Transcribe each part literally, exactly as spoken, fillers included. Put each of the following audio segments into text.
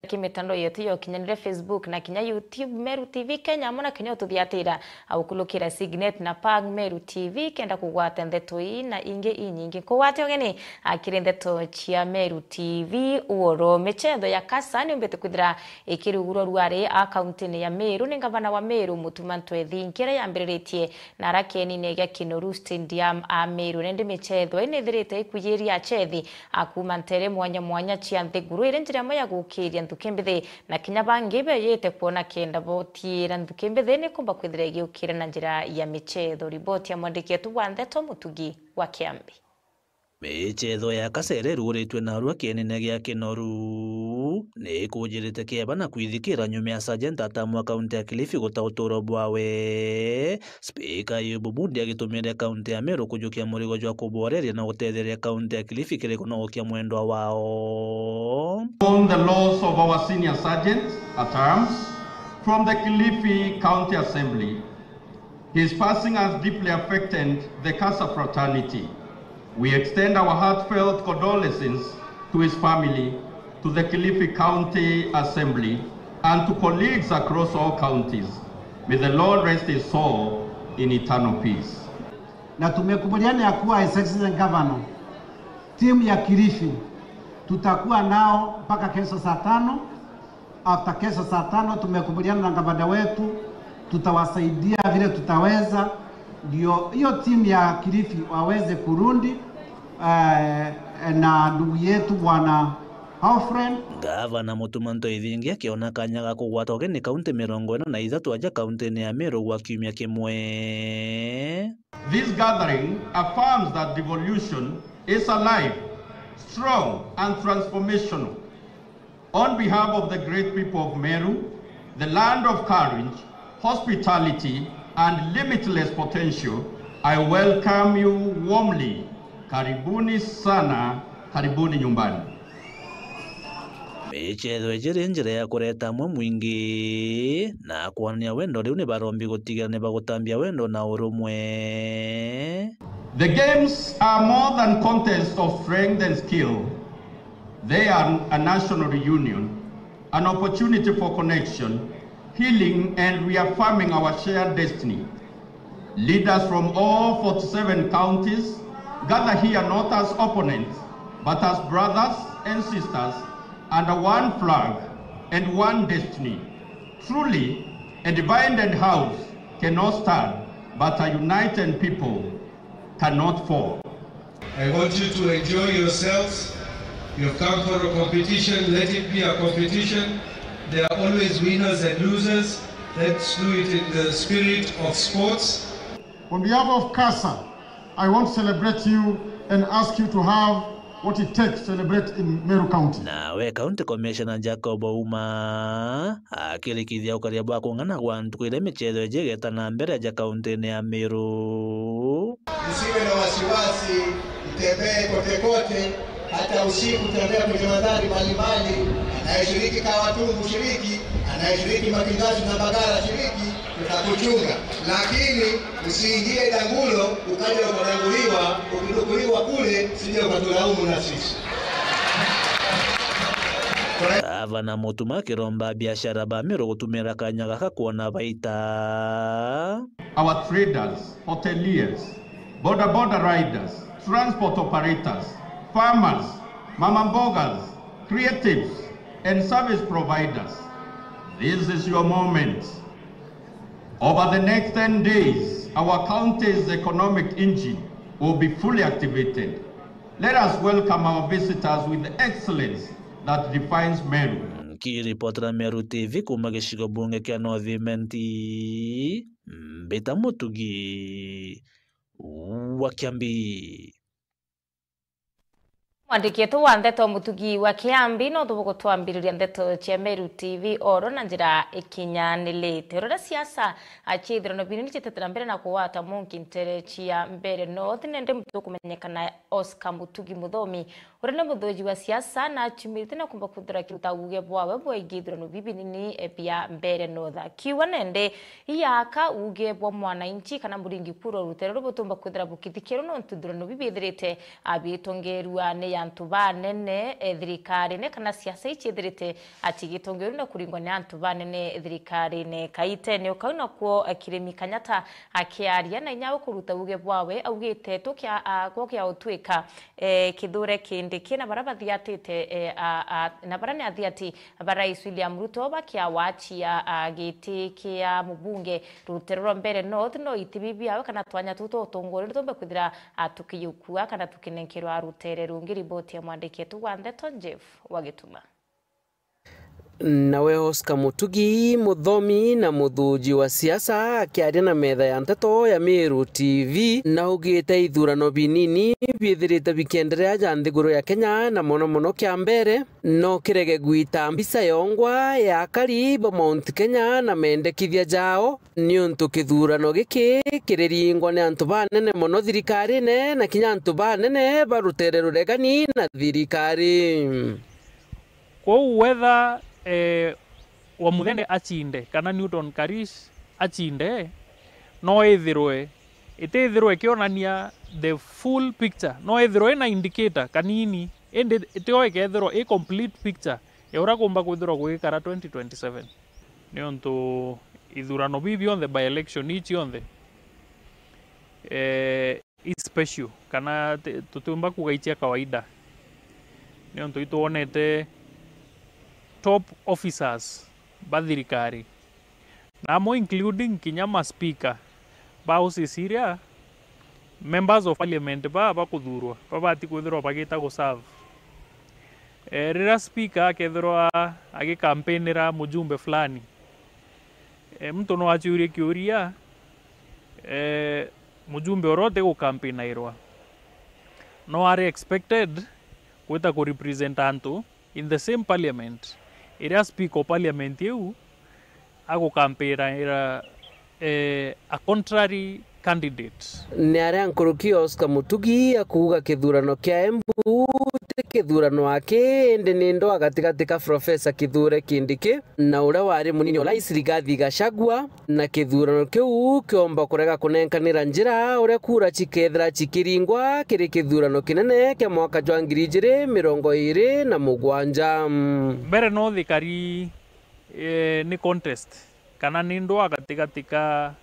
Kimitandao yetu ya ukinyanire, Facebook na kinya YouTube, Meru T V Kenya, amwe na kinya ututhiatira, a, ukulukira Signet na Pang Meru T V, kenda kugwata ndeto ii na ingi inyingi. Nkugwate ugeni, a, kiri ndeto cia Meru T V. Uoro, michetho ya kasa niumbite kwithira ikirugurwa ruari a kauntini ya Meru ni ngavana wa Meru, Mutuma Ntwethinki, iria yambiriritie na ara kienine gia Kinoru Stadium a Meru. Nindi michetho ii nithirite ikuyiria achethi a kuuma ntere mwanya mwanya cia nthiguru, iri njira imwe ya gukiria nthuki mbithi, na kinya bangi beyite kwona kenda botiira nthuki mbithi ni kumba kwithira igiukira na njira ya michetho. Riboti ya mwandiki wetu wa ndeto, Mutugi wa Kiambi. Michetho ya kasa iria iruguritwe narua kienine gia Kinoru ni ikujirite kieba na kwithikira nyuma ya Sergeant Atamu wa kaunti ya Kilifi guta uturo bwawe. Spika Ayubu Bundi agitumire kaunti ya Meru kujukia murigo jwa kuboreria na gutetheria kaunti ya Kilifi kiri kunogokia mwendwa wao. On the loss of our senior sergeant at arms from the Kilifi County Assembly, his passing has deeply affected the kasa fraternity. We extend our heartfelt condolences to his family, to the Kilifi County Assembly, and to colleagues across all counties. May the Lord rest his soul in eternal peace. Na tumekubaliana ya kuwa, His Excellency Governor, timu ya Kilifi tutakuwa nao mpaka kesho saa tano. After kesho saa tano, tumekubaliana na gavana wetu, tutawasaidia vile tutaweza, ndio hiyo timu ya Kilifi waweze kurudi, eh, na ndugu yetu Bwana Alfred. Gavana Mutuma Ntwethinki akiona kanya ga kugwata ugeni kaunti mirongo ina na ithatu aja kauntini ya Meru gwa kiumia kimwe. This gathering affirms that devolution is alive, strong and transformational. On behalf of the great people of Meru, the land of courage, hospitality, and limitless potential, I welcome you warmly. Karibuni sana, karibuni nyumbani. Michetho iji ri njira ya kureta amwe mwingi na kwonania wendo, riu ni barombi gutigira ni bagutambia wendo na urumwe. The games are more than contests of strength and skill. They are a national reunion, an opportunity for connection, healing, and reaffirming our shared destiny. Leaders from all forty-seven counties gather here not as opponents, but as brothers and sisters under one flag and one destiny. Truly, a divided house cannot stand, but a united people cannot fall. I want you to enjoy yourselves. You've come for a competition, let it be a competition. There are always winners and losers. Let's do it in the spirit of sports. On behalf of kasa, I want to celebrate you and ask you to have what it takes to celebrate in Meru County. Nawe County Commissioner Jacob Ouma akirikithia ukaria bwa kung'ana gwa ntuku iria michetho iji igeta na mbere aja kauntini ya Meru. Msiwe na wasiwasi, mtembee kote kote, hata usiku tembea kwenye mandhari mbalimbali. Anayeshiriki Kawatungu shiriki, anayeshiriki Makingazu na Mbagala shiriki, tutakuchunga. Lakini usiingie dangulo, ukaja ukadanguliwa, ukidukuliwa kule, sije ukatulaumu na sisi. Gavana Mutuma akiromba biashara ba Meru gutumira kanya gaka kwona baita. Our traders, hoteliers, boda boda riders, transport operators, farmers, mama mbogas, creatives, and service providers. This is your moment. Over the next ten days, our county's economic engine will be fully activated. Let us welcome our visitors with the excellence that defines Meru. Nkiripotera Meru T V kuuma gicigo bunge kia North Imenti, mbita Mutugi wa Kiambi. Mwandiki wetu wa ndeto Mutugi wa Kiambi no tubugutwambiriria ndeto cia Meru T V oro na njira ikinyanirite. Rora siasa, a, cia ithurano binini citetera mbere na kugwata munki ntere cia Mbeere North, nende muntu ukumenyekana Oscar Mutugi Muthomi, uria ni muthuji wa siasa na aciumite na kumba kwithira akiruta uuge bwawe bwegie ithurano bibi binini, e, bia Mbeere North. Akiuga nende iyaka uuge bwa mwananchi kana muringi kura rutere rubutumba kwithira bukithikirwa nontu ithurano bibi bithirite, a, bitongerua ni antu banene, eh, thirikarine kana siasa iciithirite ati gitungiru na kuringwa ni antu banene thirikarine. Kaitene o kau nakuo, eh, Kirimi Kanyata akiaria na inya wa kuruta uuge bwawe, augite tukia, a, gwa kia utwika, eh, Kithure Kindiki na bara bathiatite, eh, a, a, na bara ni athiati ba Rais William Ruto bakiawachia, a, giti kia mubunge rutere rwa Mbeere North, no itibi biawe kana twanya tuu twa utongori tuumbe kwithira, a, tukiyukua kana tukinenkerwa rutere rungi. Riboti ya mwandiki wetu wa ndeto Jeff Wagituma. Nawe Oscar Mutugi, muthomi na muthuji wa siasa, akiaria na metha ya nteto ya Meru T V, naugite ithurano binini biithirite bikienderea ja nthiguru ya Kenya, na mono mono kia mbere, no kirege gwita mbica yongwa ya akari ba Mount Kenya na mendekithia jao, niuntu kithurano giki kiriringwa ni antu banene mono thirikarine na kinya antu banene ba rutere ruregani na thirikari. Kwou whether, eh, Wamuthende acinde kana Newton Karish acinde, no ithirwe, itithirwe ikionania the full picture, no ithirwe ina indicator kanini, indi itio ikethirwa i complete picture ya uria kumba kwithirwa gugikara twenty twenty-seven. Niuntu ithurano bii bionthe, by election ii cionthe, eh, i special, kana ti-, tutiumba kuuga i cia kawaida, niuntu itwonete top officers ba thirikari, na amwe including kinya ma speaker ba houses iria members of parliament baa bakuthurwa babati kwithirwa bagita guserve. Eh, riria speaker akethirwa agikampinira mujumbe fulani, eh, muntu no aciurie kiuria, eh, mujumbe uria utigukampinairwa no ari expected gwita kurepresent antu in the same parliament iria speaker o parliament iu agukampinira, eh, a contrary candidate. Ni aria nkuruki Oscar Mutugi akuuga kithurano kia Embu ti kithurano aki, indi ni ndwaa gatigati ka Professor Kithure Kindiki na uria wari munini wa rais Rigathi Gachagua, na kithurano kiu kiomba kurega kunenkanira njira uria kura cikethira cikiringwa kiri kithurano kinene kia mwaka jwa ngiri ijiri mirongo iiri na mugwanja. Mbere no thikari, eh, ni contest kana ni ndwaa gatigati ka,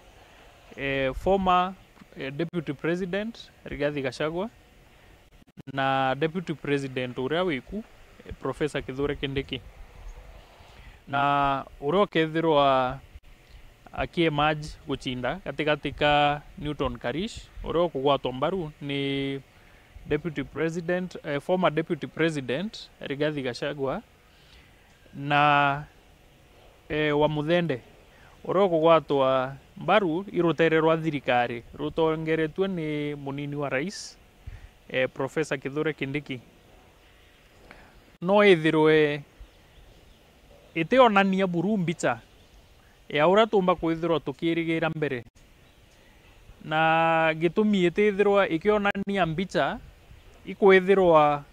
eh, former, eh, deputy president Rigathi Gachagua na deputy president uria wiku, eh, Professor Kithure Kindiki. Na uria ukethirwa aki-emerge gucinda gatigati ka Newton Karish, uria ukugwatwa mbaru ni deputy president, eh, former deputy president Rigathi Gachagua, na, eh, Wamuthende, uria ukugwatwa mbaru i rutere rwa thirikari rutongeretue ni munini wa rais, eh, Professor Kithure Kindiki, no ithirwe itionania buru mbicha ya uria tuumba kwithirwa tukirigira mbere. Na gitumi itithirwa ikionania mbicha, ikwithirwa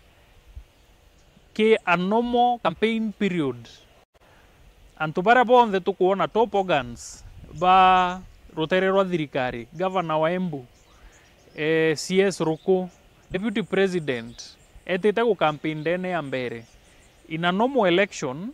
ki a normal campaign period. Antu baria bonthe tukwona top organs ba rutere rwa thirikari, governor wa Embu, eh, C S Ruku, deputy president, etite gukampini ndene ya mbere. In a normal election,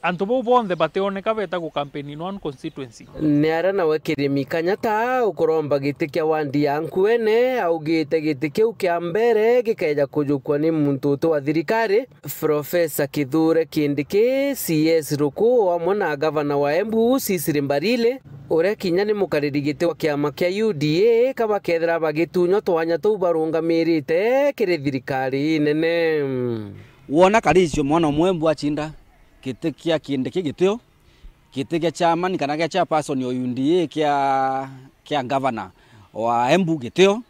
antu bau bonthe bationeka beta gukampeni in one constituency. Ni aria nawe Kirimi Kanyata ukuromba giti kia wandi ya Nkuene augite giti kiu kia mbere gikeja kujukua ni muntu uti wa thirikari, Professor Kithure Kindiki, C S Ruku, o amwe na gavana wa Embu, Cecily Mbarire, uria kinya ni mukariri giti wa kiama kia U D A, ka bakethira bagitunywa twanya tuu barungamirite kiri thirikari inene. Wona Karish mwana umwe Embu acinda giti kia Kindiki gitio, giti gia chairman kana gia chairperson o U D A kia, kia governor wa Embu gitio,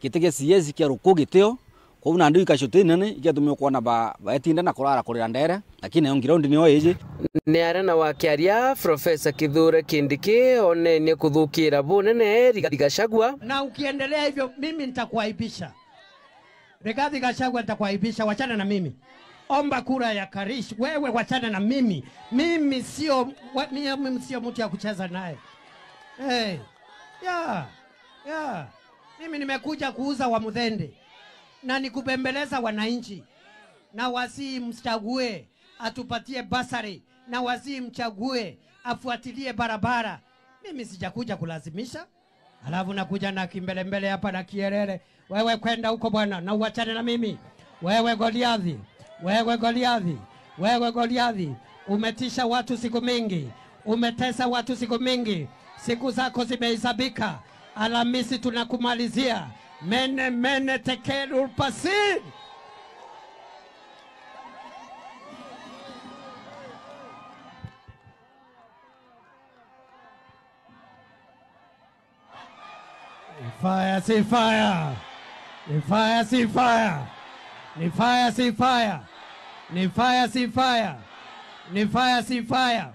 giti gia C S kia Ruku gitio. Kwou nandi ikasho ti nene igetumia kwona ba, baetinda na kurara kurira ndere, lakini nayo ground niyo iji. Ni aria nawe akiaria, Professor Kithure Kindiki onenie kuthukira bunene Rigathi Gachagua. Na ukiendelea hivyo, mimi nitakuaibisha. Rigathi Gachagua, nitakuaibisha, wachana na mimi. Omba kura ya Karish, wewe wachana na mimi. Mimi sio, wa-, mimi, mimi sio mtu ya kucheza naye. Hey. Yeah. Yeah. Mimi nimekuja kuuza Wamuthende. Na ni kubembeleza wananchi. Na wasi mchague, atupatie bursary. Na wasi mchague, afuatilie barabara. Mimi sijakuja kulazimisha. Alafu nakuja na kimbelembele hapa na kierere. Wewe kwenda huko bwana, na uachane na mimi. Wewe Goliathi, wewe Goliathi, wewe Goliathi, umetisha watu siku mingi, umetesa watu siku mingi, siku zako zimehesabika. Alhamisi tunakumalizia. Mene, mene, tekel, urpasin. Ni fire, si fire. Ni fire, si fire. Ni fire, si fire. Ni fire, si fire. Ni fire, si fire.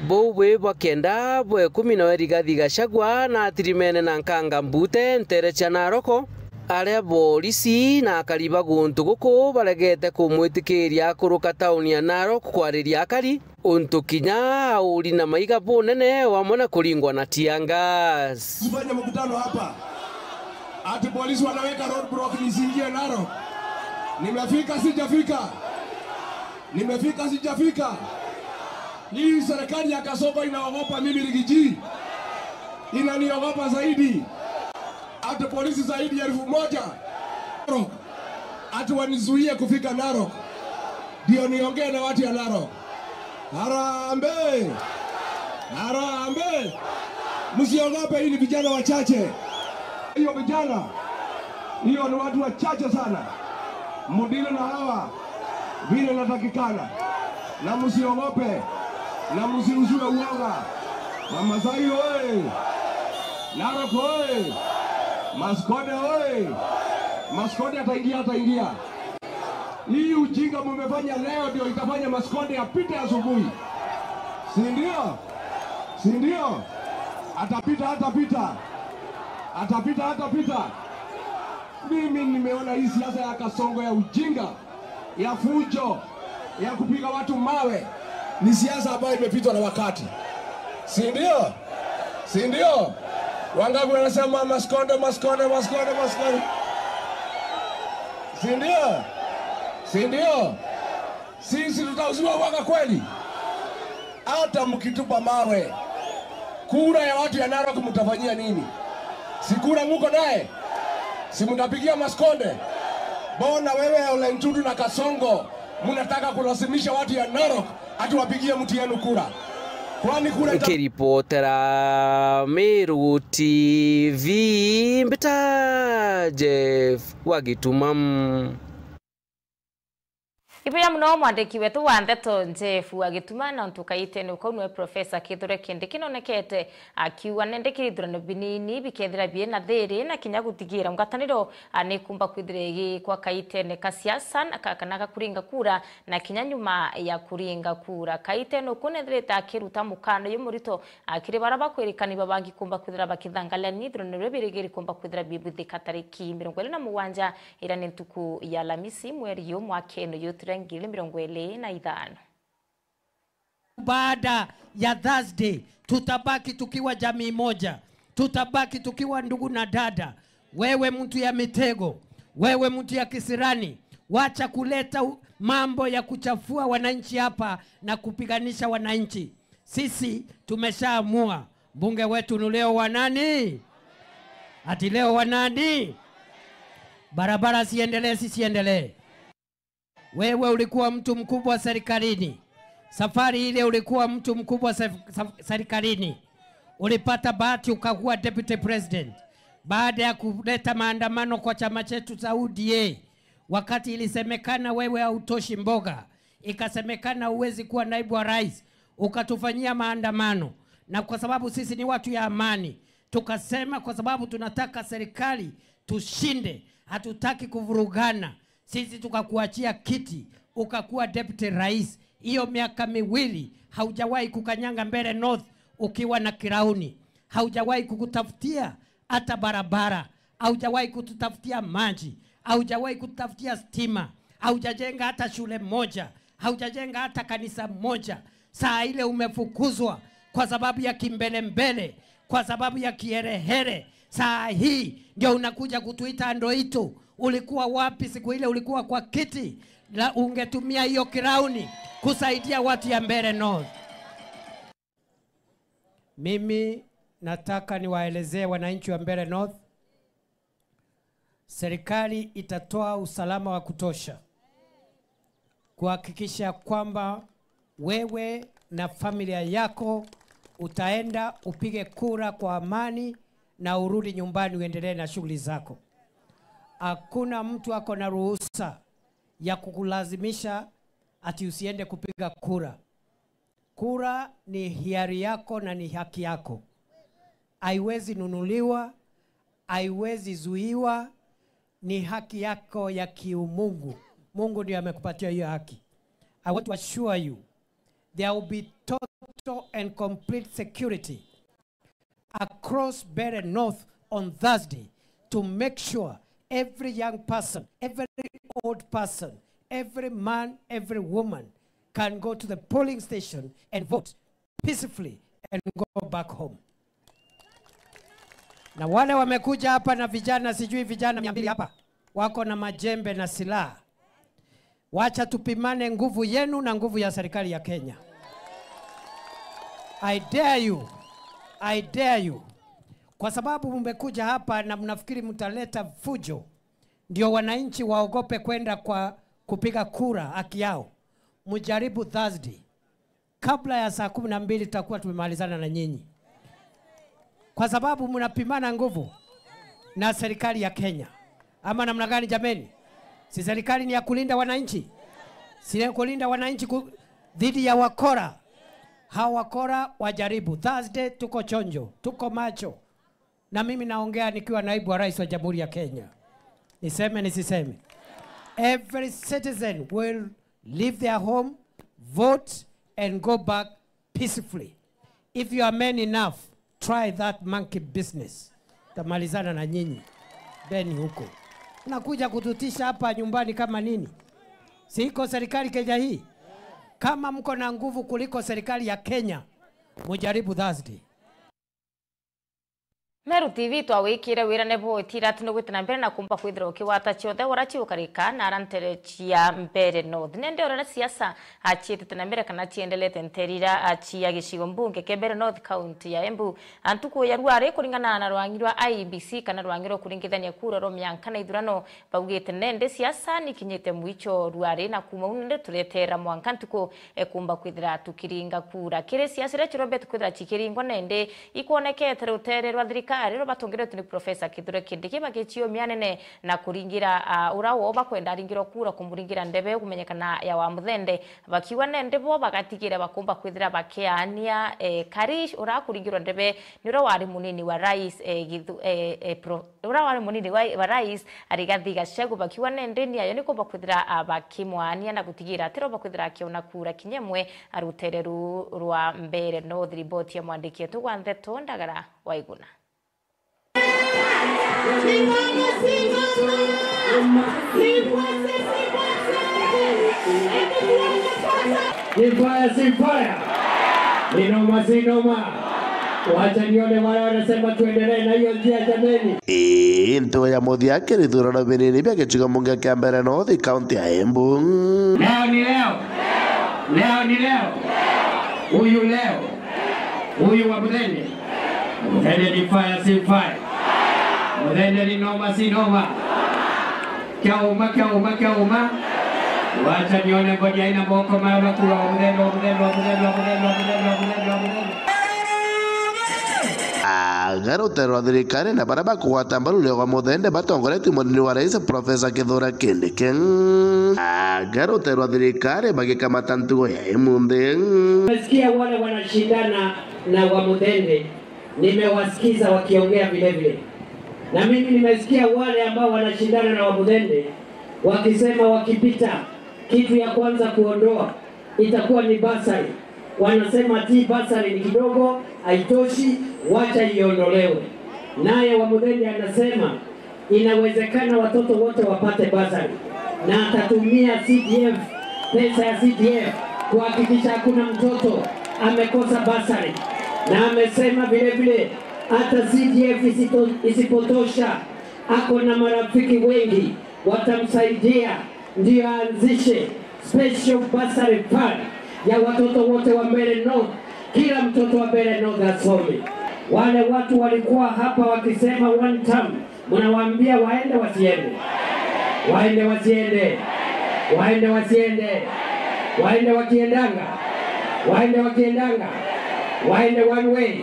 Buu bwi bwa kenda bwa ikumi na we Rigathi Gachagua na atirimene na nkanga mbute nteere cia Narok, aria borisi na akari ba guntu guku baregete kumwitikiria akuruka tauni ya Narok kwariria akari. Untu kinya auri na maiga bunene wamwe na kuringwa na tear gas. Sifanye mkutano hapa. Ati polisi wanaweka roadblock nisingie Narok. Nimefika, sijafika? Nimefika, sijafika? Hii serikali ya Kasongo inaogopa mimi, Rigiji. Inaniogopa zaidi. Ati polisi zaidi ya elfu moja. Ati wanizuie kufika Narok. Ndio niongee na watu ya Narok. Harambee! Harambee! Msiogope, hii ni vijana wachache. Hiyo vijana, hiyo ni watu wachache sana. Mudili na hawa vile inatakikana. Na msiogope. Na msiuziwe uoga. Mamasai oye! Narok oye! Maskonde oye! Maskonde ataingia, ataingia. Hii ujinga mumefanya leo ndio itafanya Maskonde apite asubuhi. Si ndio? Si ndio? Atapita, atapita. Atapita, atapita. Mimi nimeona hii siasa ya Kasongo ya ujinga, ya fujo, ya kupiga watu mawe ni siasa ambayo imepitwa na wakati. Si ndio? Si ndio? Wangapi wanasema Maskonde, Maskonde, Maskonde, Maskonde? Si ndio? Si ndio? Sisi tutauziwa uoga kweli? Hata mkitupa mawe, kura ya watu ya Narok mtafanyia nini? Si kura muko naye? Si mtapigia Maskonde? Mbona wewe Ole Ntutu na Kasongo mnataka kulazimisha watu ya Narok ati wapigie mtu yenu kura? Kwani kura ita- Nkiripotera Meru T V, mbita Jeff wa Gituma. Ibuya muno mwandiki wetu wa ndeto Jeff wa Gituma, na untu kaitene ukau niwe Professor Kithure Kindiki nonekete akiuga nendeke ithurano binini bikethira biina thiri na kinya gutigira ngwataniro, a, nikumba kwithira igikwa kaitene ka siasa na ka-, kana ga kuringa kura na kinya nyuma ya kuringa kura. Kaitene uku nethirite akiruta mukano uyu murito, a, kiri bara bakwirikani babangi kumba kwithira bakithangaria ni ithurano riria birigiri kumba kwithira bibuthika tariki mirongo iri na mugwanja, iria ni ntuku ya Alamisi, mweri yu mwakene yu turi ngiri mirongo iri na ithano. Baada ya Thursday, tutabaki tukiwa jamii moja, tutabaki tukiwa ndugu na dada. Wewe mtu ya mitego, wewe mtu ya kisirani, wacha kuleta u-, mambo ya kuchafua wananchi hapa na kupiganisha wananchi. Sisi tumeshaamua, mbunge wetu ni Leo wa nani? Ati Leo wa nani? Barabara siendelee, sisiendelee? Wewe ulikuwa mtu mkubwa serikalini. Safari ile ulikuwa mtu mkubwa se-, sa-, serikalini. Ulipata bahati ukakuwa deputy president. Baada ya kuleta maandamano kwa chama chetu cha U D A, wakati ilisemekana wewe hautoshi mboga, ikasemekana huwezi kuwa naibu wa rais, ukatufanyia maandamano. Na kwa sababu sisi ni watu ya amani, tukasema kwa sababu tunataka serikali tushinde, hatutaki kuvurugana. Sisi tukakuachia kiti, ukakuwa deputy rais. Hiyo miaka miwili haujawahi kukanyanga Mbeere North ukiwa na kirauni. Haujawahi kukutafutia hata barabara, haujawahi kututafutia maji, haujawahi kututafutia stima, haujajenga hata shule moja, haujajenga hata kanisa moja. Saa ile umefukuzwa kwa sababu ya kimbelembele, kwa sababu ya kiherehere. Saa hii ndio unakuja kutuita ndoitu. Ulikuwa wapi siku ile ulikuwa kwa kiti na ungetumia hiyo kirauni kusaidia watu ya Mbeere North? Mimi nataka niwaelezee wananchi wa Mbeere North, serikali itatoa usalama wa kutosha kuhakikisha kwamba wewe na familia yako utaenda upige kura kwa amani na urudi nyumbani uendelee na shughuli zako. Hakuna mtu ako na ruhusa ya kukulazimisha ati usiende kupiga kura. Kura ni hiari yako na ni haki yako. Haiwezi nunuliwa, haiwezi zuiwa, ni haki yako ya kiumungu. Mungu ndio amekupatia hiyo haki. I want to assure you, there will be total and complete security across Mbeere North on Thursday to make sure every young person, every old person, every man, every woman can go to the polling station and vote peacefully and go back home. Na wale wamekuja hapa na vijana, sijui vijana mia mbili hapa, wako na majembe na silaha. Wacha tupimane nguvu yenu na nguvu ya serikali ya Kenya. I dare you. I dare you. Kwa sababu mmekuja hapa na mnafikiri mtaleta fujo, ndio wananchi waogope kwenda kwa kupiga kura haki yao. Mjaribu Thursday. Kabla ya saa kumi na mbili tutakuwa tumemalizana na nyinyi. Kwa sababu mnapimana nguvu na serikali ya Kenya. Ama namna gani jameni? Si serikali ni ya kulinda wananchi? Si ya kulinda wananchi ku-, dhidi ya wakora? Hawa wakora wajaribu. Thursday tuko chonjo, tuko macho. Na mimi naongea nikiwa naibu wa rais wa Jamhuri ya Kenya. Niseme nisiseme? Every citizen will leave their home, vote and go back peacefully. If you are men enough, try that monkey business. Tamalizana na nyinyi. Beni huko. Nakuja kututisha hapa nyumbani kama nini? Si iko serikali Kenya hii? Kama mko na nguvu kuliko serikali ya Kenya, mujaribu Thursday. Meru T V twawikire wira nebo itira ati nugwite na mbere na kumba kwithira ukigwata ciothe ura ciukarika na ara ntere cia Mbeere North. Nende urara siasa acietete na mbere kana ciendelete nterira acia gicigo mbunge kia Mbeere North, kaunti ya Embu. Antuku ya ruari kuringana na rwangi rwa I E B C kana rwangi rwa kuringithania kura rwa mianka na ithurano, baugite nende siasa nikinyite mwicho ruari na kuma u nende turetera mwanka ntuku e, kumba kwithira tukiringa kura. Kiri siasa iria cirombete kwithira cikiringwa nende ikwonekete rutere rwa thirikari rwa batongeretwe ni Professor Kithure Kindiki bagiciumia nene na kuringira, a, ura wo bakwenda aringirwa kura kumuringira ndebe kumenyekana ya Wamuthende, bakiuga nende bo bagatigira bakumba kwithira bakiania, e, Karish ura kuringirwa ndebe ni ura wari munini wa rais, e, Githu-, e, e, Pro-, ura wari munini wa, wa rais Rigathi Gachagua bakiuga nende ni ayo nikumba kwithira, a, bakimwania na gutigira ati roba kwithira akiona kura kinya imwe a rutere ru rwa Mbeere North. Riboti ya mwandiki wetu wa ndeto Ndagara Waiguna. Ni fire, si fire. Ni noma, si noma. Wacha nione wale wanasema tuendelee na hiyo njia jameni. Ii, ntuo ya muthia kiri ithurano binini bia gicigo mbunge kia Mbeere North, kaunti ya Embu. Leo ni leo. Leo ni leo. Huyu leo. Huyu Wamuthende. Wamuthende ni fire, si fire. Wamuthende ni noma, si noma. Kia uma, kia uma, kia uma. Wacha nione ngoni aina moko maya makuru wa mudendo, wa mudendo, wa mudendo, wa mudendo. Aga rutere rwa thirikari na baria bakugwata mbaru rwego rwa Muthende batongoretue ni munini wa rais Professor Kithure Kindiki. Aga rutere rwa thirikari bagikamata ntugo ya imunthi. Nimesikia wale wanashindana na wa Muthende. Nimewasikiza wakiongea vile vile. Na mimi nimesikia wale ambao wanashindana na Wamuthende wakisema wakipita, kitu ya kwanza kuondoa itakuwa ni bursary. Wanasema ati bursary ni kidogo, haitoshi, wacha iondolewe. Naye Wamuthende anasema inawezekana watoto wote wapate bursary, na atatumia C D F, pesa ya C D F kuhakikisha hakuna mtoto amekosa bursary. Na amesema vile vile hata C D F isito-, isipotosha, ako na marafiki wengi Watamsaidia ndio aanzishe special bursary fund ya watoto wote wa Mbeere North, kila mtoto wa Mbeere North asome. Wale watu walikuwa hapa wakisema one term, mnawaambia waende wasiende? Waende wasiende? Waende wasiende? Waende wakiendanga? Waende wakiendanga? Waende one way?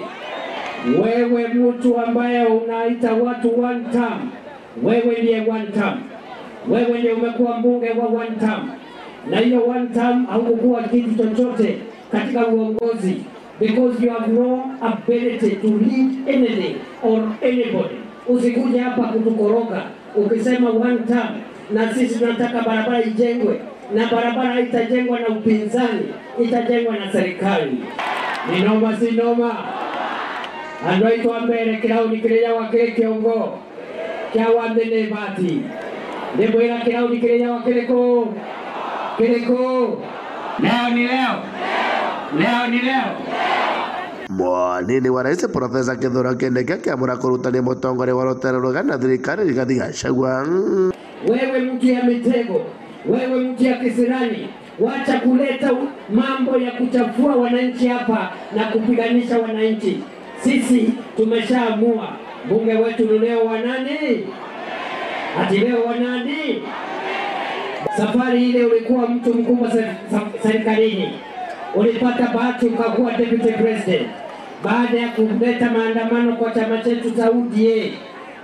Wewe mtu ambaye unaita watu one term, wewe ndiye one term. Wewe ndiye umekuwa mbunge wa one term. Na hiyo one term haukukuwa kitu chochote katika uongozi, because you have no ability to lead anything or anybody. Usikuje hapa kutukoroga ukisema one term, na sisi tunataka barabara ijengwe, na barabara haitajengwa na upinzani, itajengwa na serikali. Ni noma, si noma? Andu aitu a Mbeere, kirauni kiri jawa kiri kiongo. Kiawa nthi ni ibati. Ndimwira kirauni kiri jawa kiriku? Kiriku? Leo ni leo. Leo ni leo. Mwanini wa rais Profesa Kithure Kindiki akiamura kurutania mutongoria wa rutere rwega na thirikari Rigathi Gachagua. Wewe mtu ya mitego, wewe mtu ya kisirani, wacha kuleta u-, mambo ya kuchafua wananchi hapa na kupiganisha wananchi. Sisi tumeshaamua, mbunge wetu ni Leo wa nani? Ati Leo wa nani? Safari ile ulikuwa mtu mkubwa ser-, sa-, serikalini. Ulipata bahati ukakuwa deputy president baada ya kuleta maandamano kwa chama chetu cha U D A.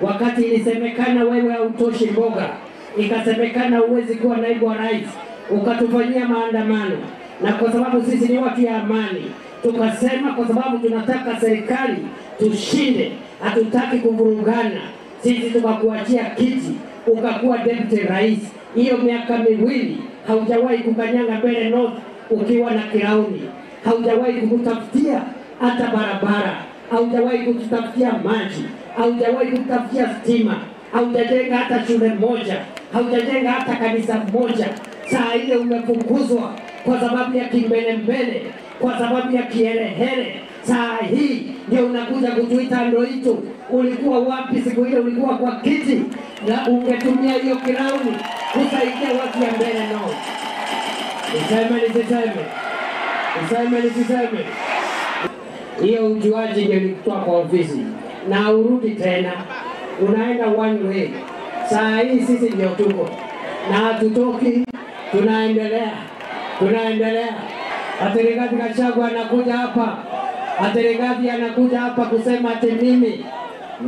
Wakati ilisemekana wewe hautoshi mboga, ikasemekana huwezi kuwa naibu wa rais, ukatufanyia maandamano, na kwa sababu sisi ni watu ya amani, tukasema kwa sababu tunataka serikali tushinde, hatutaki kuvurugana, sisi tukakuachia kiti, ukakuwa deputy rais. Hiyo miaka miwili haujawahi kukanyanga Mbeere North ukiwa na kirauni, haujawahi kukutafutia hata barabara, haujawahi kututafutia maji, haujawahi kututafutia stima, haujajenga hata shule moja, haujajenga hata kanisa moja. Saa ile umefukuzwa kwa sababu ya kimbelembele, kwa sababu ya kiherehere. Saa hii ndio unakuja kutuita ndoitu. Ulikuwa wapi siku ile ulikuwa kwa kiti? Na ungetumia hiyo kirauni kusaidia watu ya Mbeere North. Niseme nisiseme? Niseme nisiseme? Hiyo ujuaji ndio ilikutoa kwa ofisi. Na urudi tena. Unaenda one way. Saa hii sisi ndio tuko. Na hatutoki, tunaendelea. Tunaendelea. Ati Rigathi Gachagua anakuja hapa. Ati Rigathi anakuja hapa kusema ati mimi,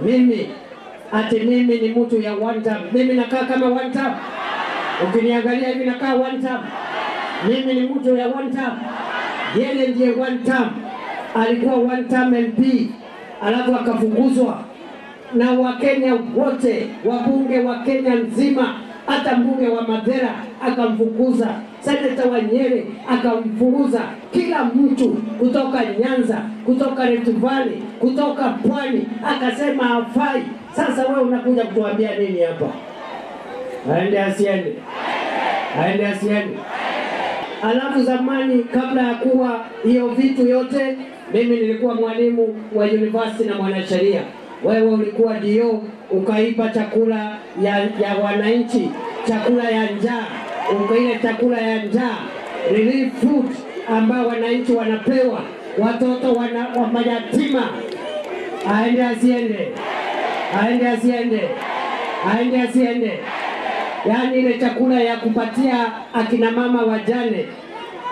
mimi, ati mimi ni mtu ya one term. Mimi nakaa kama one term? Ukiniangalia hivi nakaa one term? Mimi ni mtu ya one term? Yeye ndiye one term. Alikuwa one term M P, alafu akafukuzwa na Wakenya wote, wabunge wa Kenya nzima, hata mbunge wa Mathira akamfukuza, seneta wa Nyeri akamfukuza, kila mtu kutoka Nyanza, kutoka Rift Valley, kutoka Pwani, akasema hafai. Sasa wewe unakuja kutuambia nini hapa? Aende asiende? Aende asiende? Alafu zamani, kabla ya kuwa hiyo vitu yote, mimi nilikuwa mwalimu wa university na mwanasheria. Wewe ulikuwa D O, ukaiba chakula ya, ya wananchi, chakula ya njaa, ukaile chakula ya njaa, relief food ambao wananchi wanapewa, watoto wana, wa mayatima. Aende asiende? Aende asiende? Aende asiende? Yaani ile chakula ya kupatia akina mama wajane,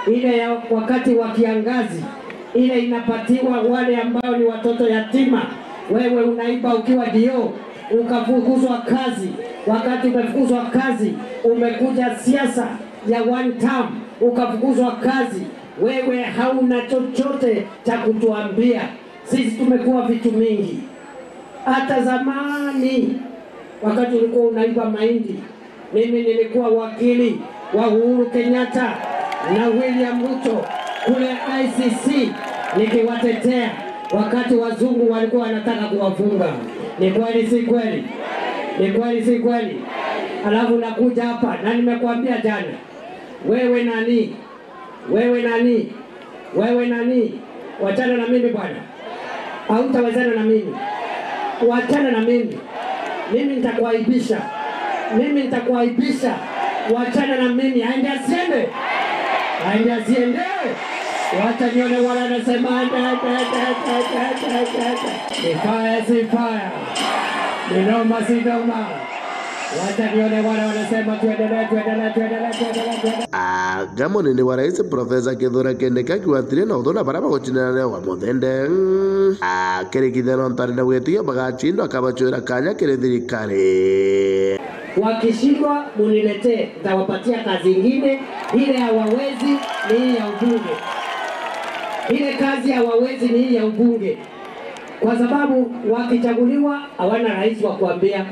ile ya wakati wa kiangazi, ile inapatiwa wale ambao ni watoto yatima. Wewe unaiba ukiwa D O, ukafukuzwa kazi. Wakati umefukuzwa kazi, umekuja siasa ya one term, ukafukuzwa kazi. Wewe hauna chochote cha kutuambia. Sisi tumekuwa vitu mingi. Hata zamani, wakati ulikuwa unaiba mahindi, mimi nilikuwa wakili wa Uhuru Kenyatta na William Ruto kule I C C nikiwatetea wakati wazungu walikuwa wanataka kuwafunga. Ni kweli, si kweli? Ni kweli, si kweli? Alafu nakuja hapa na nimekuambia jana, wewe nani? Wewe nani? Wewe nani? Wachana na mimi bwana. Hautawezana na mimi. Wachana na mimi. Mimi nitakuaibisha. Mimi nitakuaibisha. Wachana na mimi. Aende asiende. Aende asiende. Wacha nione wale wanasema, "Ende, ende, ende." Ni fire, si fire. Ni noma, si noma. Wacha nione wale wanasema, "Tuendelee, tuendelee, tuendelee, tuendelee, tuendelee." Anga munini wa rais Profesa Kithure Kindiki akiuga atiri na uthu na baria bagucinira Leo wa Muthende. Akirikithia nontu ari na gwitikia bagacindwa, akabacwira kanya kiri thirikari. Wakishindwa, muniletee, nitawapatia kazi ingine. Ile hawawezi ni hii ya ubunge. Ile kazi hawawezi ni hii ya ubunge. Kwa sababu wakichaguliwa, hawana rais wa kuambia.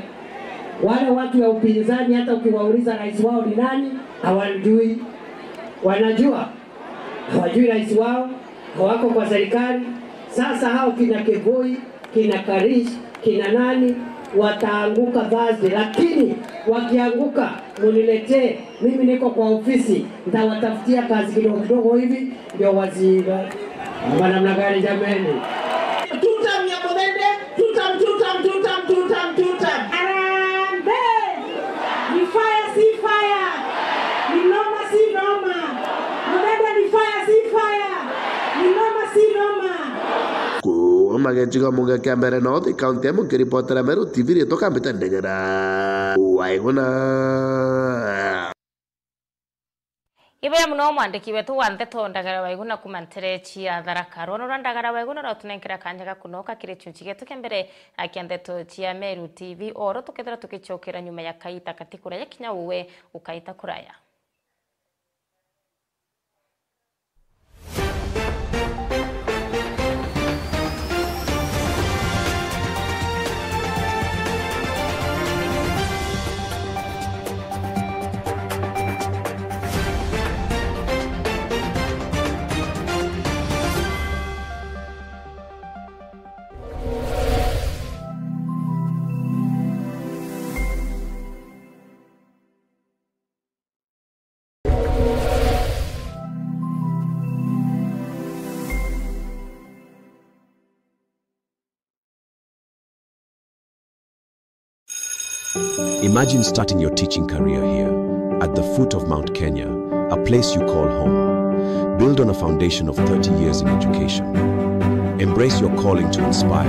Wale watu ya upinzani, hata ukiwauliza rais wao ni nani, hawajui. Wanajua? Hawajui rais wao, hawako kwa serikali. Sasa hao kina Kivoi, kina Karish, kina nani, wataanguka Thursday, lakini wakianguka, muniletee. Mimi niko kwa ofisi, nitawatafutia kazi kidogo kidogo hivi, ndio waziiba. Ama namna gani jameni? Tutam ya Muthende, tutam, tutam, tutam, tutam, tutam. Harambee! Ni fire, si fire. Ni noma, si noma. Muthende ni fire, si fire. Ni noma, si noma. Kuuma gicigo mbunge kia Mbeere North, kaunti ya Embu, nkiripotera Meru T V, riitwa Kambita Ndegera Waiguna. Ibuya muno mwandiki wetu wa nteto Ndagara Waiguna kuuma ntere cia Tharaka. Rwono rwa Ndagara Waiguna rwatunenkera kanya ga kunoka kiri gichunchi gietu kia mbere kia nteto cia Meru T V. Oro tukethira tukicokera nyuma ya kaita kati kuraya kinya uwe ukaita kuraya. Imagine starting your teaching career here, at the foot of Mount Kenya, a place you call home. Build on a foundation of thirty years in education. Embrace your calling to inspire,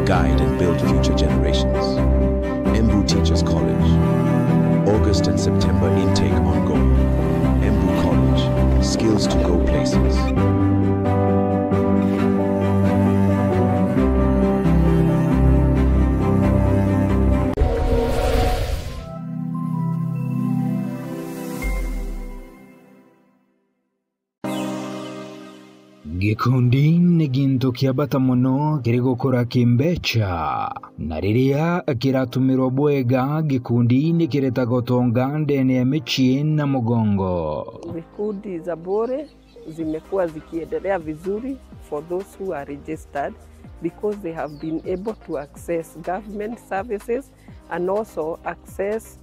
guide, and build future generations. Embu Teachers College. August and September intake ongoing. Embu College. Skills to go places. Gikundi ni gintu kia bata mono kiri gukura kimbecha, na riria kiratumirwa bwega, gikundi ni kiretaga utonga ndene ya micii na mugongo. Vikundi za bure zimekuwa zikiendelea vizuri for those who are registered because they have been able to access government services and also access,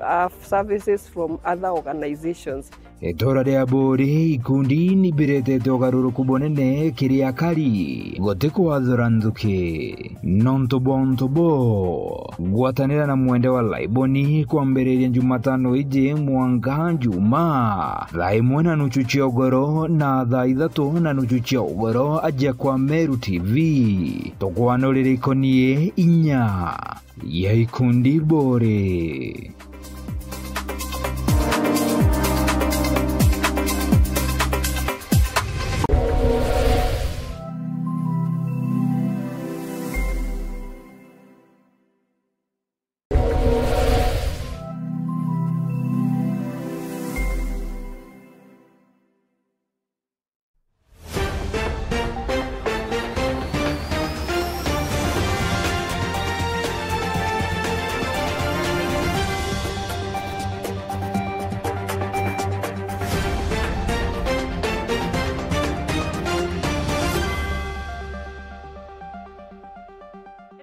uh, services from other organizations. Itura ria Buri, ikundi ni biretete ugaruruku bunene kiri akari, guti kwathura nthuki. Nontu bwa untu buu, gwatanira na mwende wa Laiboni kwambiriria Jumatano iji mwanka Juma, thaa imwe na nuchu cia ugoro na thaa ithatu na nuchu cia ugoro aja kwa Meru T V. Tukwanurire ikonie inya ya ikundi Buri.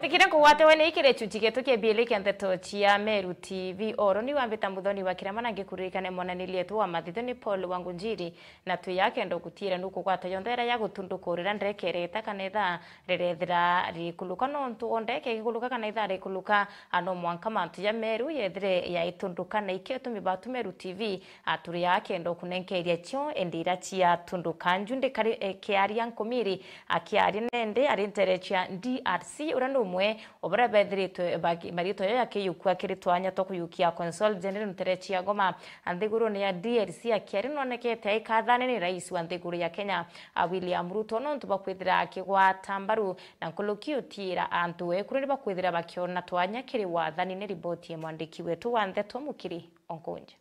Kire nkugwate we ni kiri chuchi gietu kia biili kia ndeto cia Meru T V. Oro ni wambita Muthoni wa Kirema na ngikuririkane mwananiri etu wa mathitho ni Paul Wangunjiri, na twi akenda gutiira nukugwata yonthe iria ya gutunduka urira ndeke ireeta kana ithaa rirethira rikuluka, nontu o ndeke igikuluka kana ithaa rikuluka, a, no mwanka mantu ja Meru yethire yaitunduka, na ikio itumi batu Meru T V, a, turi akenda kunenkeria cio indi iria ciatunduka. Nju ndikari, e, kiaria nkumiri, akiaria nende ari ntere cia D R C, uria ni umwe o baria bethiritwe bagi-, maritwa yo yakiyukua kiri twanya twa kuyukia Consul General ntere cia Goma, a, nthigurune ya D R C, akiaria nonekete aikathane ni rais wa nthiguru ya Kenya, a, William Ruto, nontu bwa kwithira akigwata mbaru na nkuruki utiira antu ekuru ni bakwithira bakiona twanya kiri wathani. Ni riboti ya mwandiki wetu wa ndeto Mukiri Onkonja.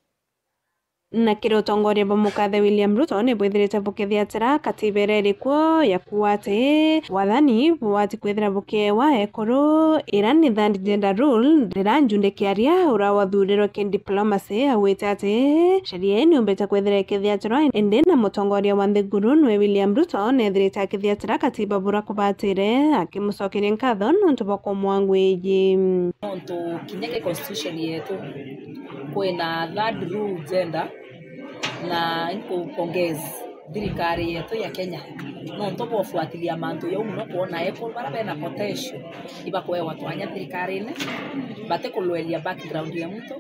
Na kiri utongoria bwa mukathe William Ruto ni bwithirite bukithiatira katiba iria iri kuo ya kuuga ati wathani bubati kwithira bukiewa ekuru, ira ni third gender rule, rira Njundi Kiaria uria wathurirwe ki diplomacy agwite ati sheria ii niumbite kwithira ikithiatirwa, indi na mutongoria wa nthiguru nwe William Ruto nethirite akithiatira katiba buria kubatire, akimucokeria nkatho nontu bwa kumwangwiji. Nontu kinya ki constitution yetu kwina third rule gender, na nkupongeze thirikari yetu ya Kenya nontu bwa kufuatilia mantu jau muno, kwona ekuru baria bena potential ibakwewa twanya thirikarine, batikulwelia background ya muntu,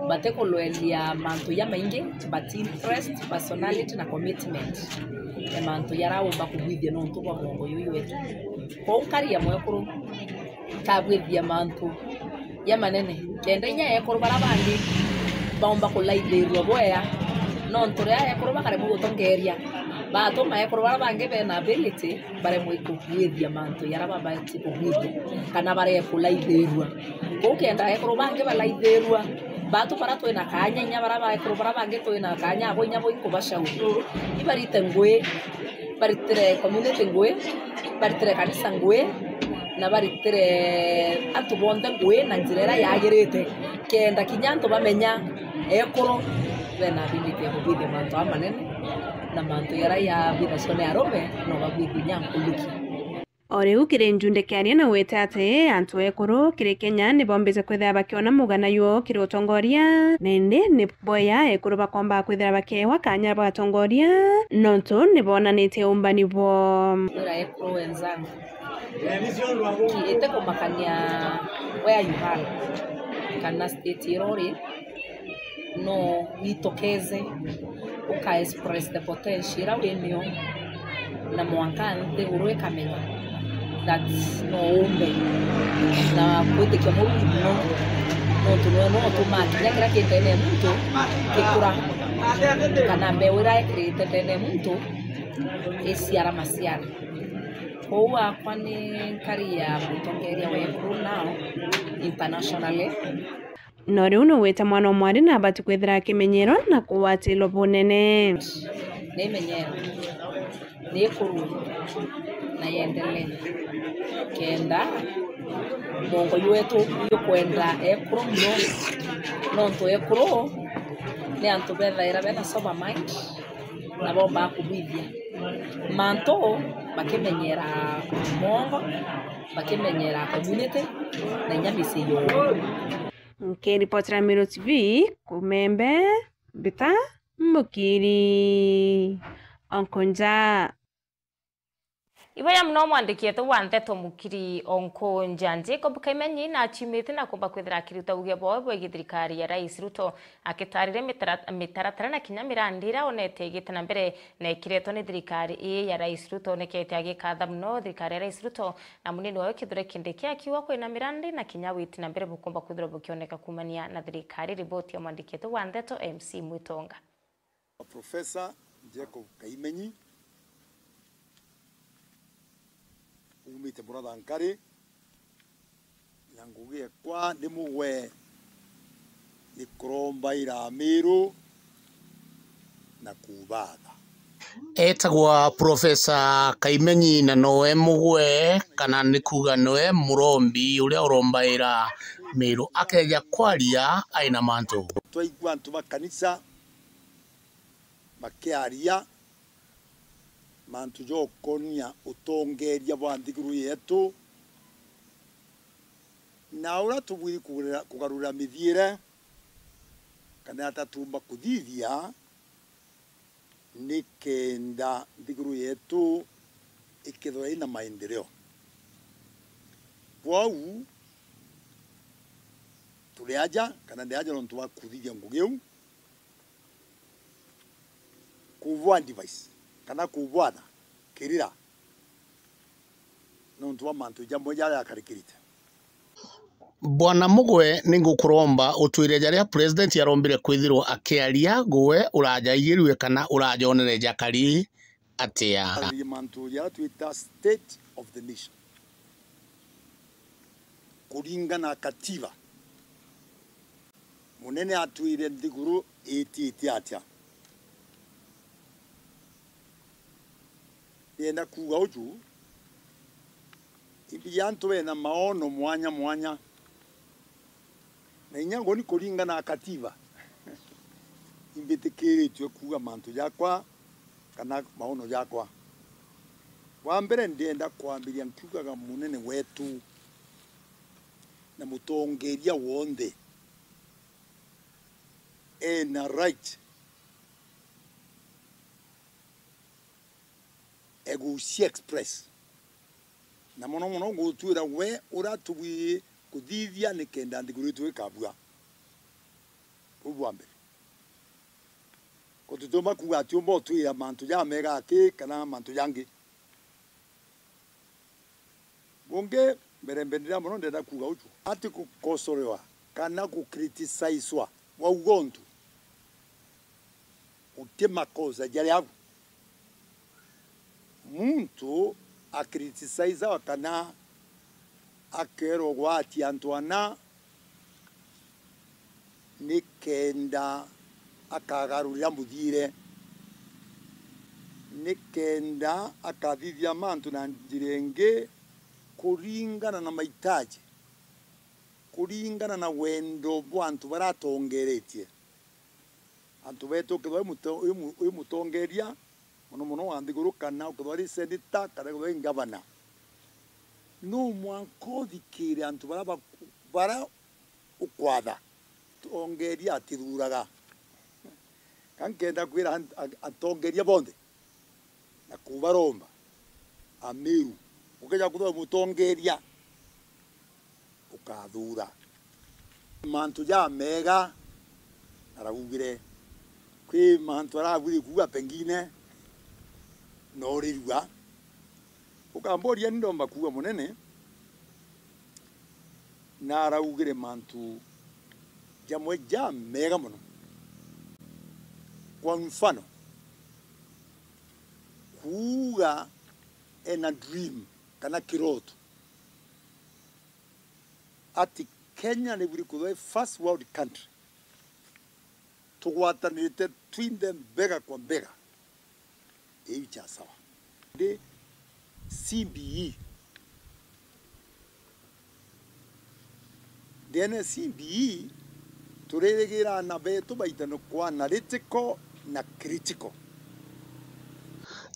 batikulwelia mantu jamaingi, but interest, personality na commitment, ni mantu jaraumba kubwithia nontu bwa mwongo juju wetu. Kwou nkaria mwekuru nkabwithia mantu jamanene, kenda inya ekuru baria bangi baumba kulaithirua bwea, nontu riria ekuru bakaremwa gutongeria, batuma ekuru baria bangi bena ability baremwe kubwithia mantu jaria babati kubwithia, kana baree kulaithirua. Kwou kenda ekuru bangi balaithirua, batu baria twina kaanya, inya baria baekuru baria bangi twina kaanya abo, inya bo inkubacauria, ibarite ngui, baritire community ngui, baritire kanisa ngui, na baritire antu bonthe ngui na njira iria yagirite, kenda kinya antu bamenya ekuru bena ability ya kubwithia mantu amanene, na mantu jaria jabwithagua ni arume no babwithie inya nkuruki. O riu kiri Njundi Kiaria naugite ati antu ekuru kiri Kenya ni bombite kwithira bakiona mugana juo kiri utongoria, na indi ni bwega ekuru bakomba kwithira bakewa kanya bwa atongoria, nontu ni bonanitie umbani bwo. Wira ekuru wenzangu, iti kumakania where you are kana state iria uri, no witokeze, uka express the potential iria winio, na mwanka nthiguru ikamenya that no umbe na kwitikia Murungu muno, nontu niwe niwe utumaa kinya kiria ki ndene ya muntu gikura, kana mbeu iria ekirite ndene ya muntu iciara maciara. Kwou akwa ni nkari ya mutongeria wa ekuru now internationally. No riu nugwite mwana o mwari na abati kwithira akimenyerwa na kugwatirwa bunene. Nimenyerwa, nikurwe na yendelee, kenda mwongo jwetu jukwenda ekuru muno, nontu ekuru ni antu bethaira bena sober mind na bombaa kubwithia mantu bakimenyera mwongo, bakimenyera community na inya micii yoo. Nkiripotera Meru T V kumembe, Mbita Mukiri Onkonja. Iboya muno mwandiki wetu wa nteto Mukiri Onkonja. Jacob Kaimenyi na achimite na kumba kwithira akiruta uge bwawe bwegii thirikari ya Rais Ruto, akitarire mitara-, mitaratara na kinya mirandi iria onete igite na mbere na ikiretwo ni thirikari ii ya Rais Ruto. Onekete agikatha muno thirikari ya Rais Ruto na munini wawe Kithure Kindiki akiuga kwina mirandi na kinya witi na mbere bukumba kwithirwa bukioneka kumania na thirikari. Riboti ya mwandiki wetu wa nteto M C Mwitonga. Professor Jacob Kaimenyi, umite Muratha Nkari, na ngugi ekwa ndi mugwe ni kurombaira Amiru na kubatha. Etagwa Professor Kaimenyi na nowe mugwe, kana ni kuuga nowe murombi uria urombaira Miru akeja kwaria aina mantu. Twaigua antu ba kanisa bakiaria mantu jokonia utongeria bwa nthiguru yetu, Na uria tubwiri kugarura, kugarura mithiire, kana ata tuumba kuthithia, nikenda nthiguru yetu ikethirwa ina maendeleo. Kwou, turi aja, kana ndi aja nontu bwa kuthithia ngugi iu, kubwa advice, kana kubwatha kirira, nontu bwa mantu jamwe jaria jakarikirite. Bwana Mugwe, ni ngukuromba utwire jaria president arombire kwithirwa akiaria, gwe urajaigirue kana urajonere jakari atia? Araririe mantu jaria twita state of the nation. Kuringana na katiba, munene atwire nthiguru itite atia. Ndienda kuuga uju, imbi ya antu bena maono mwanya mwanya. Na inya ngoni kuringana na katiba, imbitikiritue kuuga mantu jakwa kana maono jakwa. Wa mbere, ndienda kwambiria nkiugaga munene wetu na mutongeria wonthe ena right e gucia express. Na mono mono ngutwira we uria tubwiri kuthithia nikenda nthiguru itu ikabua. Buu bwa mbere. Ko tutiumba kuuga ati umba utwira mantu jamega aki kana mantu jangi. Bungi, mbere mbenderea mono ndenda kuuga uju. Ati gukosorewa kana gucriticizewa wauga untu uti makosa jari au. Muntu acriticizewa kana akerwa gwatia antu ana, nikenda akagarurira muthiire, nikenda akathithia mantu na njira ingi kuringana na mahitaji, kuringana na wendo bwa antu baria atongeretie. Antu betu, ukethirwa wi muto-, wi mu-, wi mutongeria, mono mono wa nthiguru, kana ukethirwa wi seneta, kana ukethirwa wi ngavana, no mwanka uthikire antu baria baku-, baria ukwatha. Tongeria atithuraga. Ka nkenda kwira ant-, a-, atongeria bonthe na kubaromba Ameru, ukeja kuthwa mutongeria, ukathura. Mantu jamega araugire, kwi mantu arabwiri kuuga pengine noorirua. Ukamboria ni ndomba kuuga munene, na araugire mantu jamwe jamega mono. Kwa mfano, kuuga ena dream kana kiroto ati Kenya nibwiri kuthwa first world country, tugwatanirite twinthe mbega kwa mbega. Iu cha sawa. Ndi C B E. Ndene C B E, turirigira ana betu baitane kwa analytical na critical.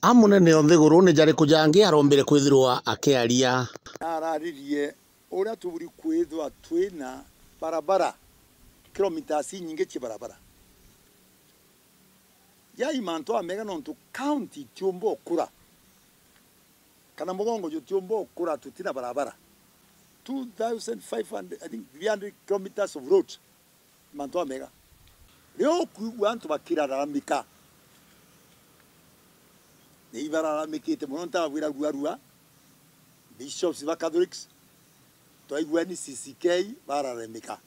A munene o nthiguru ni jariku jangi arombire kwithirwa akiaria? Araririe uria tuburi kwithwa twina barabara, kilometres inyingi cia barabara. Jai mantu amega nontu county itiumba ukura, kana mugongo jutiumba ukura tutina barabara. Two thousand five hundred, I think three hundred kilometres of road, mantu amega. Riu ukwigua antu bakirararamika, ni ibararamikite mono, ntabwira ruarua, bishops ba Catholics, twaigua ni C C K bararamika.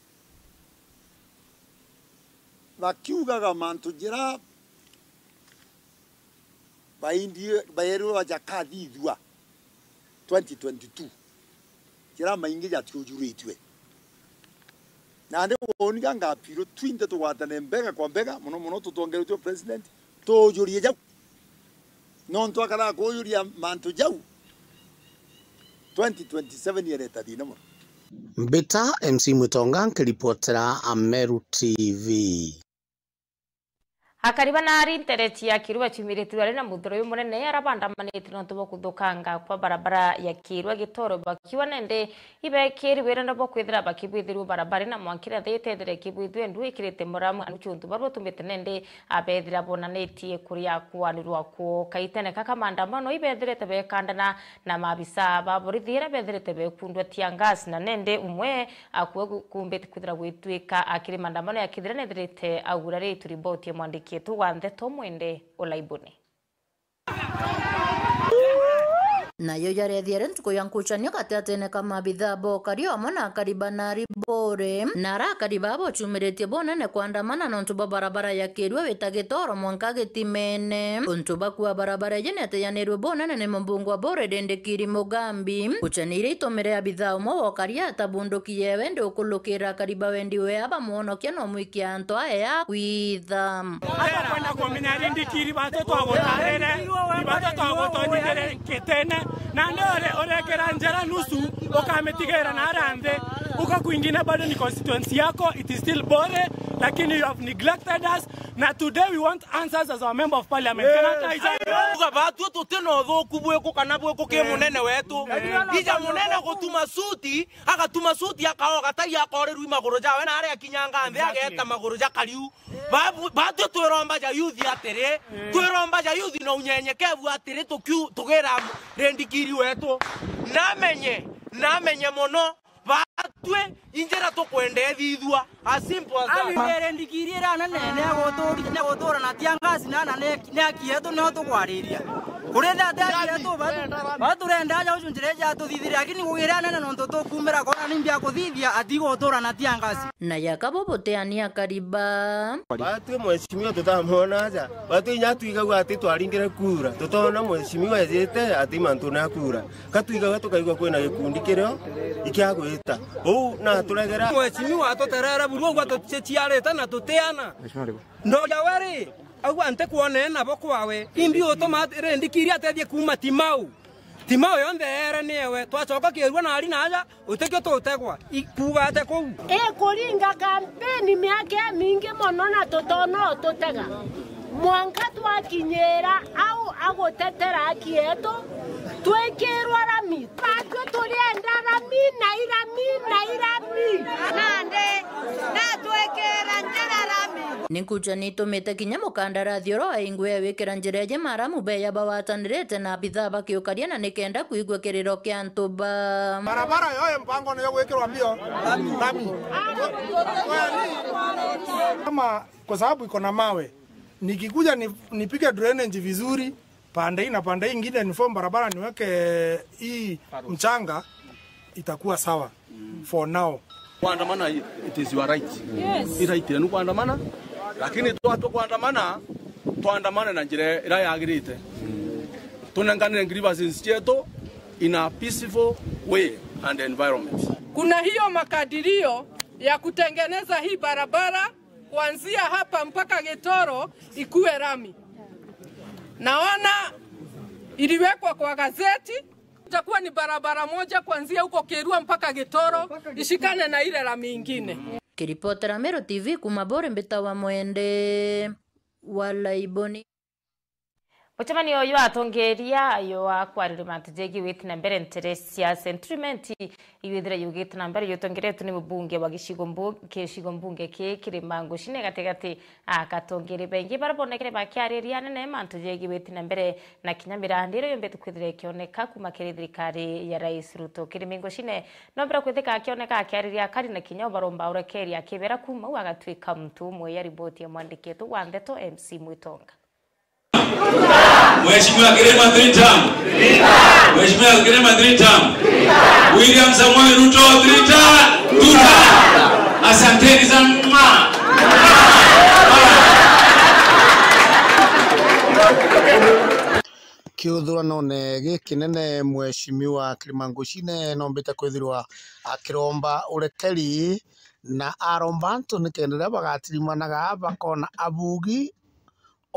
Bakiugaga mantu jira baindi-, baerirwe jakathithua twenty twenty-two, jira maingi jatiujuritue. Nandi woni ga ngapiro twinthe tugwatane mbega kwa mbega, mono mono tutongeretwe president, tuujurie jau. Nontu akara kuujuria mantu jau, twenty twenty-seven yereta thina mono. Mbita M C Mwitonga nkiripotera Ameru T V. Akari ba naari nterechi ya Kirua baciumiritie ari na muthuro uyu munene, ara bandamanite nontu bwa kuthukanga kwa barabara ya Kirua Gitoro, bakiuga nende ibekiri wirene bwa kwithira bakibwithirua barabara na mwanka iria nthete ithire ikibwithua endu ikirite muramu, anu ciuntu baria batumite nende abethira bonanitie kuria kwanirwa kwoo. Kaitene kaka maandamano ibethirite bekandana na maabisa ba borithi aria bethirite bekundwa tear gas, na nende umwe akue kumbite kwithira gwitwika akiri maandamano ya kithira nethirite auraritwe. Riboti ya mwandiki wetu wa ndeto Mwende Olaibuni. Nayo yarethiere ntuku ya nkucanio gatigatine ka maabitha ba ukari amwe na akari ba naari Bore, na ara akari baa baciumiritie bunene kwandamana nontu bwa barabara ya Kirua wita Gitoro mwanka Gitimene. Untu bakua barabara iji neteyanirue bunene ni mumbunge wa Bore Rindikiri Mugambi. Nkucanio iria itumire abitha umwe wa ukari atabunduki yewe ndi ukulukira akari ba wendi we abamwonokia no mwikia antu aya ya kwitha. Hata kwenda kumenya Rindikiri, batu twagutarire, ni batu twagutonyithire Kitene, na ni ure-, urekera njira nusu, ukamitigira na ara nthi, uka kwingine bado ni constituency yako, it is still Bore, lakini you have neglected us, na today we want answers as our member of parliament. Yes. Kana ta ija- Uga batu tuti na uthuku bwiku kana bwiku ki munene wetu. Ija munene gutuma suti, agatuma suti akaoga tai akorirwi maguru jawe na aria akinyanga nthi ageta maguru ja kariu. Ba-, batwi twiromba ja youth atiri, twiromba ja youth na unyenyekevu atiri, tukiu-, tugira Rindikiri wetu. Namenye, namenye mono, batwi injira tukwenda ithithua. As simple as that. Awi Rindikiri ira nene, ni aguturi-, ni agutura na tear gas na, na ni, ni aki yetu nio tukwariria. Kuri tha te aki yetu, batu, baturenda aja ucu njira ija atuthithire, lakini gugira nene nontu tukumira kona ni mbia kuthithia, atigutura na tear gas. Na yaka bo buteania akari ba. Batwi mheshimiwa tutamwona aja. Batwi inya twigagua ati twaringire kura. Tutona mheshimiwa ejite ati mantu na kura. Ka twigagua tukaigua kwina gikundi kirio ikiagwita. Uu na turegera. Mheshimiwa atuterere buru ugwa tuciarite na tutiana. Ndoja weri, augwa ntikwonene nabo kwawe. Imbi utuma Rindikiri atethie kuuma Timau. Timau yonthe ere ni ewe. Twacoka Kirua nari na aja, utikio tutegwa. I-, kuuga ate kuu? Ikuringa kampeni miaka imingi mono na tutona ututega. Mwanka twakinyira au agutetera aki yetu, twikirwa rami. Batwi turienda rami, na irami, na irami. Nandi, natwikira njira rami. Ni nkucanio itumite kinya mukandarathi uria waingwe wikira njira iji maramu beya bawatanirite na abitha bakiukaria na nikenda kwigua kiriro kia antu ba. Barabara yoyo mpango ni ya gwikirwa mbio. Lami. Kama kwa sababu iko na mawe, nikikuja ni-, nipige drainage vizuri, pande hii na pande hii ingine ni form barabara niweke hii mchanga, itakuwa sawa for now. Kuandamana, it is your right. Yes. I right yenu kuandamana, lakini twa, twa kuandamana, tuandamane na njira ira yagirite. Tunenganire grievances cietu in a peaceful way and environment. Kuna hiyo makadirio ya kutengeneza hii barabara kuanzia hapa mpaka Gitoro ikuwe rami. Naona iliwekwa kwa gazeti, itakuwa ni barabara moja kuanzia huko Kirua mpaka Gitoro, ishikane na ile lami ingine. Kiripotera Meru T V kuma Bore, mbita wa Mwende wa Laiboni. Mucemanio uyu atongeria ayo akwariria mantu jegii witi na mbere ntere cia Century Mint, iwithira yugite na mbere yutongeretwe ni mubunge wa gicigo mbu-, gicigo mbunge ki Kirima Ngucine gatigati, a, katongeri bengi bara bonekere bakiariria anene mantu jegii witi na mbere na kinya mirandi iria yombete kwithira ikioneka kuma kiri thirikari ya Rais Ruto. Kirima Ngucine nombere kwithika akioneka akiariria akari na kinya ubaromba urekeri akibera kuma u agatwika muntu umwe ya riboti ya mwandiki wetu wa ndeto M C Mwitonga. Mheshimiwa Kirima three term. Mheshimiwa Kirima three term. William Samoei Ruto three term. Two term. Asanteni sana. Kiuthuranone gikinene, Mheshimiwa Kirima Ngucine nombite kwithirwa akiromba urekeri na aromba antu nikenda riria bagatirimanaga bakona abugi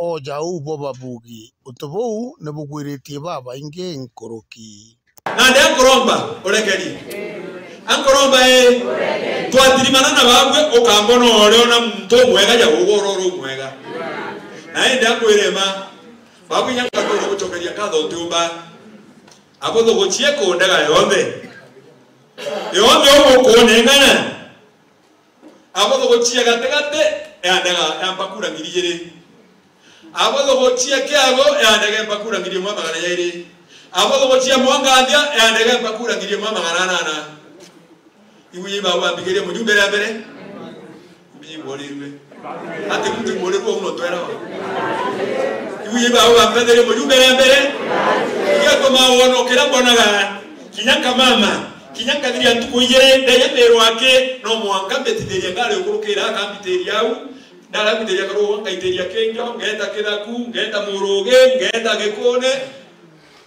oja uu bo babugi. Untu buu ni bugwiritie babaingi nkuruki. Na ndi ankuromba urekeri. Ankuromba ii, twatirimana na babwe ukambona uriona muntu umwega ja ugoro uri umwega. Na indi akwire ma, babu inya ngatwira gucokeria nkatho ntiumba. Abuthugucie kundega yonthe. Yonthe ugukuneng'ana. Abuthugucie gatigati, yandega yamba kura ngiri igiri. Abuthugucie kiago, yandega yamba kura ngiri imwe magana jairi. Abuthugucie mwangathia, yandega yamba kura ngiri imwe magana anana. Ibuye ibau bambikirie mujumbe ria mbere. Ibuye iborirue. Ati muntu iborirue uno twera. Ibuye ibau bambetherie mujumbe ria mbere. Igatuma wono kira mbonaga kinya nkamama, kinya nkathiria ntuku igiri, ndeya mbirwa aki, no mwanka mbitithirie ngari ukurukira akambitiria au, ndara mbitiria karugu ngaitiria kinjo, ngeta kithaku, ngeta murugi, ngeta gikune,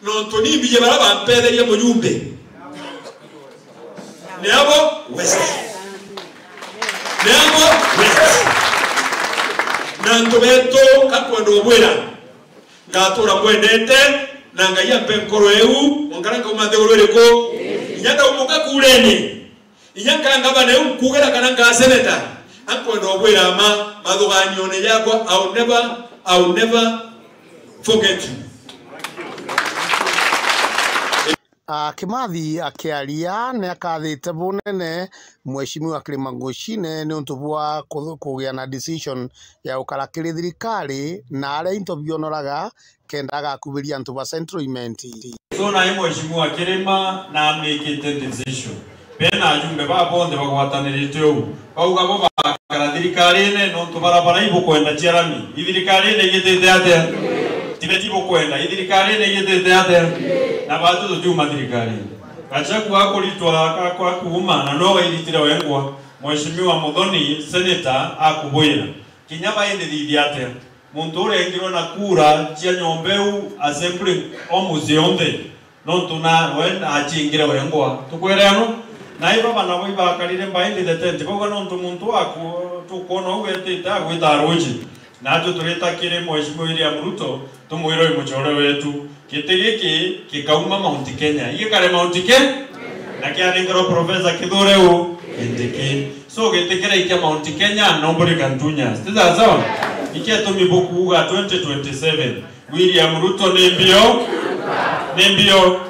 nontu ni mbiji bara bampetheria mujumbe. Ni abo West. Ni abo West. Na antu betu, kakwenda ubwira, ngatura mbwendete, na Ngai ampe nkoro eu, mwankara nkauma nthiguru iriku? Inya ndaumuka kurene, inya nkangabana eu nkugira kana nkaseneta, ankwenda ubwira ma, mathuganione yakwa, I'll never, I'll never forget you. Ah, Kimathi akiaria ni akathite bunene Mheshimiwa Kirima Ngucine niuntu bwa ku-, kugia na decision ya gukara kiri thirikari na aria into bionoraga kenda agakubiria antu ba Central Imenti. So nae Mheshimiwa Kirima na amikite decision. Bena ajumbe ba bonthe bagwatanirite uu. Bauga bo bakara thirikarine nontu barabara ibukwenda cia rami. Ithirikarine igitite atia? Tibeti bukwenda. Ithirikarine igitite atia? Na batu tutiuma thirikarine. Gachagua akuritwa akwa kuuma na no gairitire wengwa. Mheshimiwa Muthoni, senator, akubwira. Kinya baindithithia atia? Muntu urengirwe na kura cia nyomba iu assembly o mucii onthe. Nontu na we achingire wengwa. Tukwere ano? Na iba bana bo ibakarire mbaindi the tent. Bauga nontu muntu waku tukwona uu etite agwita ruji. Natwe turita kiri Mheshimiwa William Ruto, tumwire uyu mucore wetu. Giti giki gikauma Mount Kenya. Igikare Mount Kenya? Na kianengerwa Professor Kithure u? Kindiki. So giti kiraikia Mount Kenya, nobody can touch us. Ti sawa sawa? Iketumi bukuuga twenty twenty-seven. William Ruto ni mbio? Ni mbio?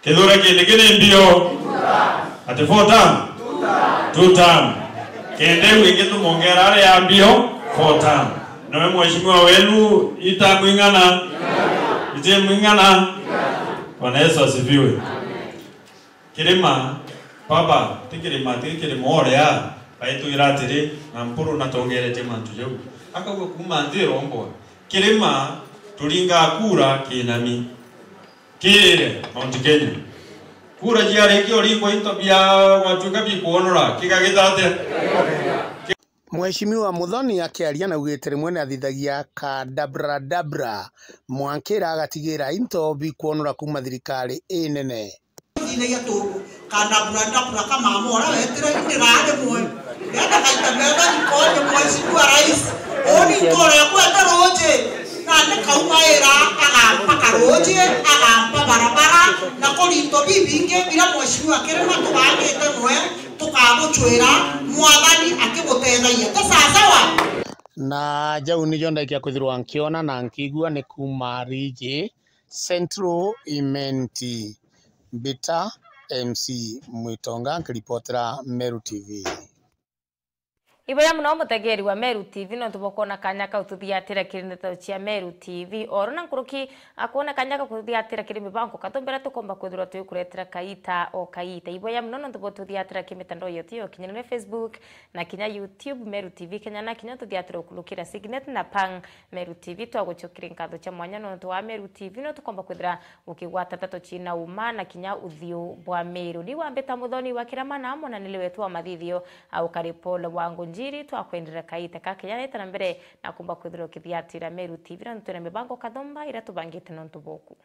Kithure Kindiki ni mbio? Ati four term? Two term. Kenda iu ingi tumongera aria ya mbio, four term. Nawe mheshimiwa wenu, ita mwing'ana? Ite mwing'ana? Bwana Yesu asifiwe. Kirima, baba, ti Kirima, ti Kirima uria, baitwira atiri, na Mpuru natongeretie mantu jau. Akauga kuuma nthi irombwa. Kirima, turingaa kura kinami. Kire, Mount Kenya. Kura ciarikia uringwa into bia gwatuika bikwonora, kigagita atia? Mheshimiwa Muthoni akiaria naugite rimwe ni athithagia kadabradabra, mwankira agatigira into bikwonora kuuma thirikari inene. Thithagia tu kadabradabra ka mama uria wetire ndirari mwe. Ndenda gaita metha rikoone Mheshimiwa Rais. Uuni ntoria kwenda ruuji, na ni kaumaira agampa karuuji, agampa barabara, na kurinto bibingi biria Mheshimiwa Kirima tubangite nwe tukabucwira, Mwathani akibutethagia. Ti sawa sawa? Na jau nijo ndaikia kwithirwa nkiona na nkiigua ni kuuma Riji Central Imenti. Mbita M C Mwitonga nkiripotera Meru T V. Iboya muno mutegeri wa Meru T V nontu bwa kwona kanya kau tuthiatira kiri ndeto cia Meru T V. Oro na nkuruki akwona kanya kau tuthiatira kiri mibango kathumbira tukomba kwithirwa twikuretera kaita o kaita. Iboya muno nontu bwa tuthiatira ki mitandao yetu ya ukinyanire, Facebook na kinya YouTube, Meru T V Kenya, na kinya tuthiatira ukurukira Signet na Pang Meru T V. Twagucokiri nkatho cia mwanya nontu wa Meru T V no tukomba kwithira ukigwata nteto ciina uma na kinya uthiu bwa Meru. Ni wambita Muthoni wa Kirama na monaniri wetu wa mathithio, au kari Paul wa Ngunjiri, twakwendera kaita ka kenya na ita na mbere na kumba kwithirwa ukithiatira Meru T V na twina mibango kathumba iria tubangite nontu boku.